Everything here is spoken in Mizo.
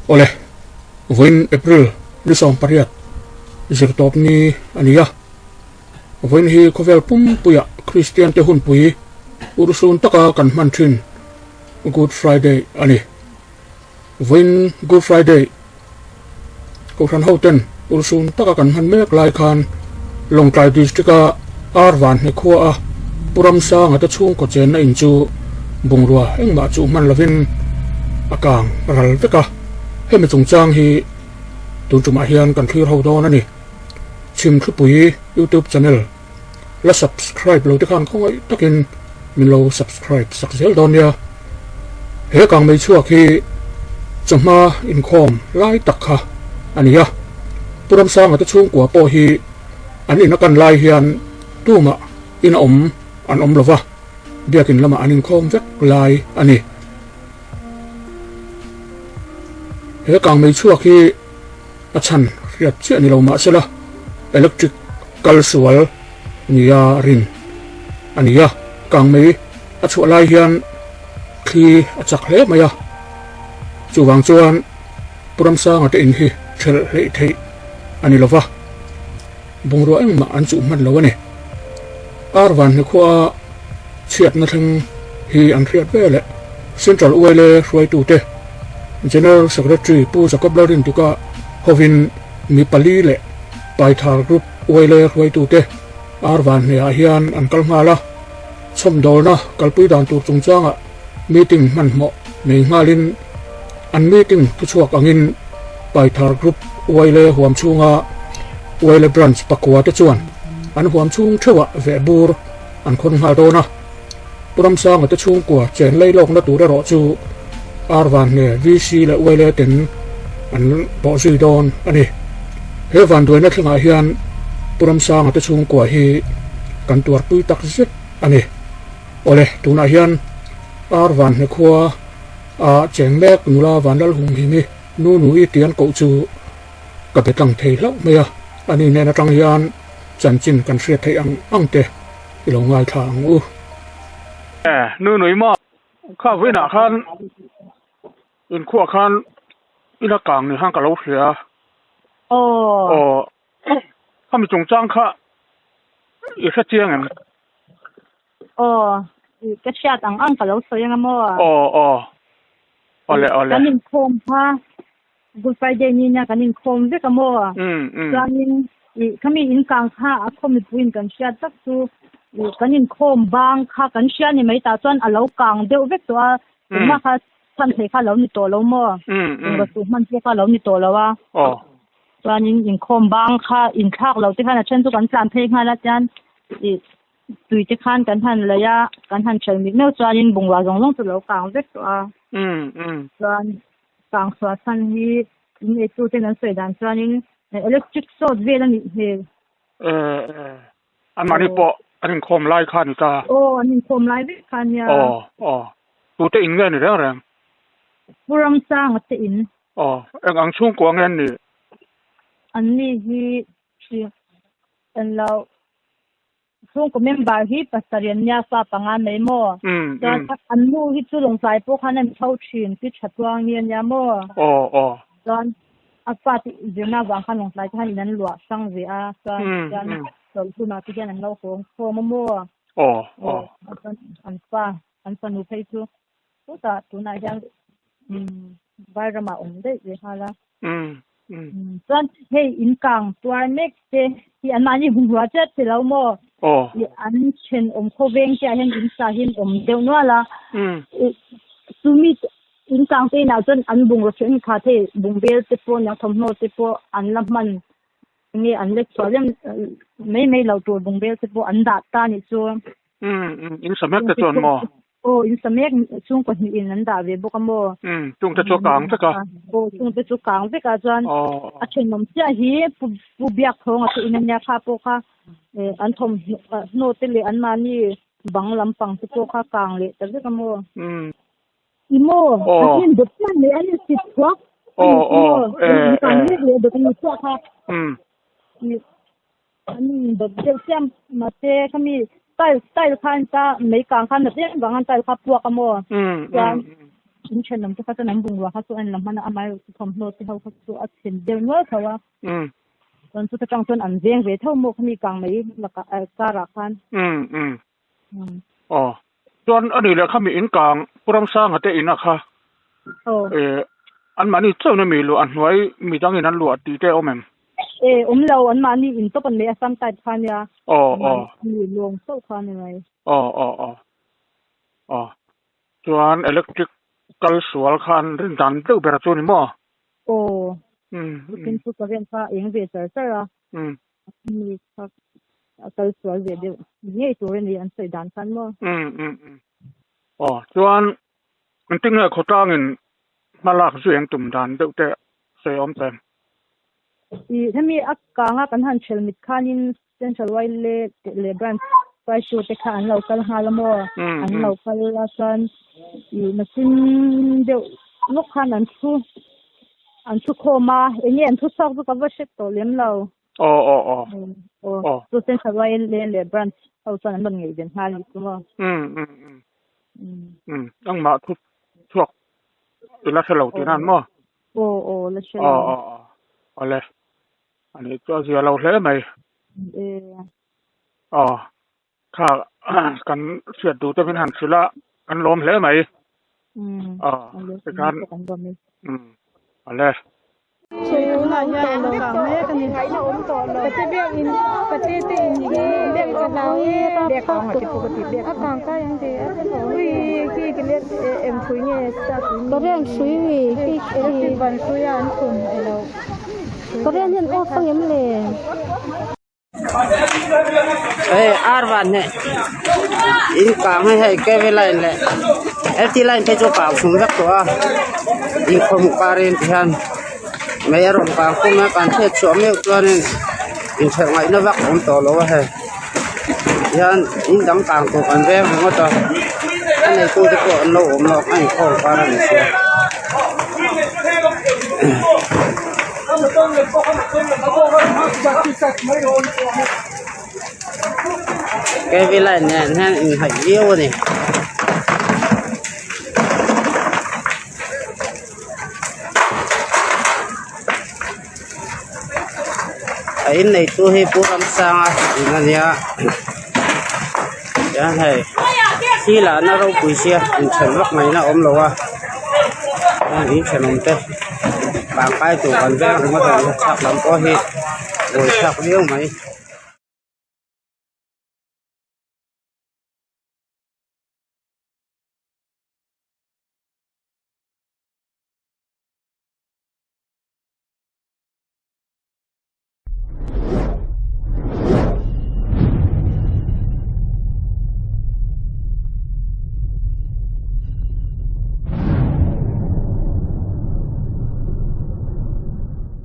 Awle, vawiin April ni 18 zirtawp ni a ni a. Vawiin hi khawvel pumpuia Kristian te hunpui urhsun taka kan hman thin Good Friday a ni. Vawiin Good Friday Kohhran hoten urhsun taka kan hman mek lai khan Lawngtlai District-a Arvanhne khuaa Pu Ramsanga te chhungkaw chenna in chu bungrua engmah chu hman lovin a kang ral vek a. Hemi chungchang hi tun tumah hian kan thlir ho dawn a ni. Chhimthlupui YouTube channel la subscribe lo te khan khawngaih takin min lo subscribe sak zel dawn nia. He kangmei chhuak hi chawhma inkhawm lai tak kha a ni a, Pu Ramsanga te chhungkua pawh hi an in a kan lai hian tumah in a awm an awm lo va, biakin lamah an inkhawm vek lai a ni. He kangmei chhuak hi A chhan hriat chiah ni lo mahsela electric kal sual nia rin a ni a, kangmei a chhuah lai hian thli a chak hle mai a, chuvang chuan Pu Ramsanga te in hi thelh hleih theih a ni lova, bungrua engmah an chuh hman lo a ni. Arvanhne khua chhiatna thleng hi an hriat ve leh Central ULA hruaitute General Secretary Pu Jacob Lalrintuka hovin mi pali leh Paithar Group ULA hruaitute Arvanhneah hian an kal nghal a, chhawmdawlna kalpui dan tur chungchangah meeting hmanhmawh nei nghalin an meeting thuchhuak angin Paithar Group ULA huam chhunga ULA Branch pakua te chuan an huam chhung theuhah vehbur an khawn nghal dawn a. Pu Ramsanga te chhungkua chen lei lawkna tur erawh chu Arvanhne VC leh ULA ten an bawh zui dawn a ni. He vanduaina thlengah hian Pu Ramsanga te chhungkua hi kan tuarpui tak zet a ni. Awle, tunah hian Arvanhne khua a cheng mek nula Vanlalhumhimi nu nui tian koh chu ka be tlang thei hlauh mai a, ani nen atang hian chanchin kan hriat theih ang ang te i lo ngaithla ang u. E, nu nui maw? Kha vawiinah khan inkhuah khan ina kang ni khan ka lo hria. Aw. Aw, khami chungchang kha i hre chiang em? Aw, ka hriat ang ang ka lo sawi anga maw? Aw, aw. Awle, awle. Kan inkhawm kha Good Friday ni nia kan inkhawm vek a maw? Chuanin i khami inkang kha a khaw mipuiin kan hriat tak chu i kan inkhawm bang kha kan hria ni mai tah chuan a lo kang deuh vek tawh a, engmah kha chhan theih kha a lo ni tawh lo maw? Engraw chu hman pawh kha a lo ni tawh lo a. Chuanin inkhawm bang kha inthlak lo te khan a then chu kan tlan phei nghal a chuan i tui te khan kan han laih a, kan han hrel mih meuh chuanin bungrua zawng zawng chu a lo kang vek tawh a. Chuan Kang chhuah chhan hi in eitu ten an sawi dan chuanin electric short vel a nih hmel. Eh eh an mahni pawh an inkhawm lai kha a ni ta. Aw an inkhawm lai vek kha a nia. Aw aw tute in nge ni reng reng? Pu Ramsanga te in. Aw eng ang chhungkua nge an nih? An ni hi en lo. Chhungkaw member hi pasarih an nia fa panga mai maw? Chuan an nu hi chu lawngtlai pawh khan a ni tho thin pi tha tuang hi a nia maw? Aw aw. Chuan a fa te zirna avang khan lawngtlai te khan in an luah hrang ve a chuan chuan chawlh hunah te hian an lo hawng khawm a maw? Aw aw. Chuan an fa an fanu phei chu chutah tunah hian Vairamah awm daih ve nghal a. Chuan hei in kang tuar mek te hi an mahni bungrua chiah che lo maw? An thenawm khawveng te ah hian in sa hi an awm deuh nual a. Chumi in kang te inah chuan an bungraw thenkhat hei bungbel te pawh nia thawmhnaw te pawh an la hman nge an la chhuah lem mai mai loh tur bungbel te pawh an dah ta nih chu. In sa mek te chuan maw? Aw, in sa mek chhungkaw hnih in an dah ve bawk a maw? Umm, chungte chu a kang vek a. Aw, chungte chu kang vek a chuan a thenawm chiah hi Pu Pu Biakthawng a chu in ania kha pawh kha an thawmhnaw te leh anmahni bang lampang te pawh kha kang leh ta vek a maw? Umm. I maw? An in dawt hman leh an in sit chhuak. Aw, aw, e, e. Kang mek leh dawt an ni chhuak kha. Umm. An in dawt deuh chiah mahse khami tile tile khan ta mei kang khan na tlem vang an tile kha puak a maw? Chuan. In thenawm te kha chuan an bungrua kha chu an la hman a, amaherawh chu thawmhnaw te ho kha chu a chhen deuh nual tho a. Chuan chuta tang chuan an veng ve tho maw khami kang mai lakah karah khan. Aw. Chuan a nih leh khami in kang Pu Ramsanga te ina kha anmahni chauhin a mi luah a hnuai midangin an luah tih te a awm em? E awm lo anmahni in tawp an nei a sam type kha nia. Aw aw. Anmahni lawng chauh kha a ni mai. Aw aw aw. Aw. Chuan electric kal sual khan rin dan deuh ber chu a ni maw? Aw. Tin chu ka ren kha a eng ve char char a. Mi kha a kal sual ve deuh ngei tur a ni an sawi dan khan maw? Aw chuan engtin nge khawtlangin hma lak zui an tum dan deuh te sawi awm ta em? I hemi a kanga kan han hrel mit khanin Central Oil leh Branch hruaitu te kha an lo kal nghal a maw? An lo kal a chuan i machine deuh lawk khan an thu an thu khawm a, eng nge an thu chhuak chu ka va hre tawh lem lo. Aw aw aw. Aw chu Central Oil leh Branch ho chuan an rawn ngaihven nghal a nih chu maw? Engmah thu chhuak i la hre lo tih nan maw? Aw aw la hre lo. Aw aw aw awle. A nih chu a zia lo hle mai. Aw kha kan hriat duh te min han hrilh a kan lawm hle mai. Aw tikhan awle. Tunah hian lo kang mek a ni. Pate biakin pate te in hi ka hlau e a kang kai ang tih a ui khi ki let eng hrui nge Korean hrui ui khi electric ban hrui a an chhun elo. Korean hian off a ngem le? Hei arvan hi in kang hi hei K V line leh L T line phei chu a kang chhum vek tawh a inkhawm karin ti hian mei a rawn kang khum a kan hriat chhuah meuh chuanin inthelh ngaihna vak a awm tawh lo a hei tihian in dang kang tur kan veng ringawt a a neitute pawh an lo awm lo a inkhawm kar a ni sia. K V line nen hian inhnaih viau a ni. A inneitu hi Pu Ramsanga in a nia chuan hei thil ah na ropui sia inthen vak mai na awm lo a chuan in thenawm te vangkai tur kan veng ringawt a ni a chhak lam pawh hi buaithlak viau mai.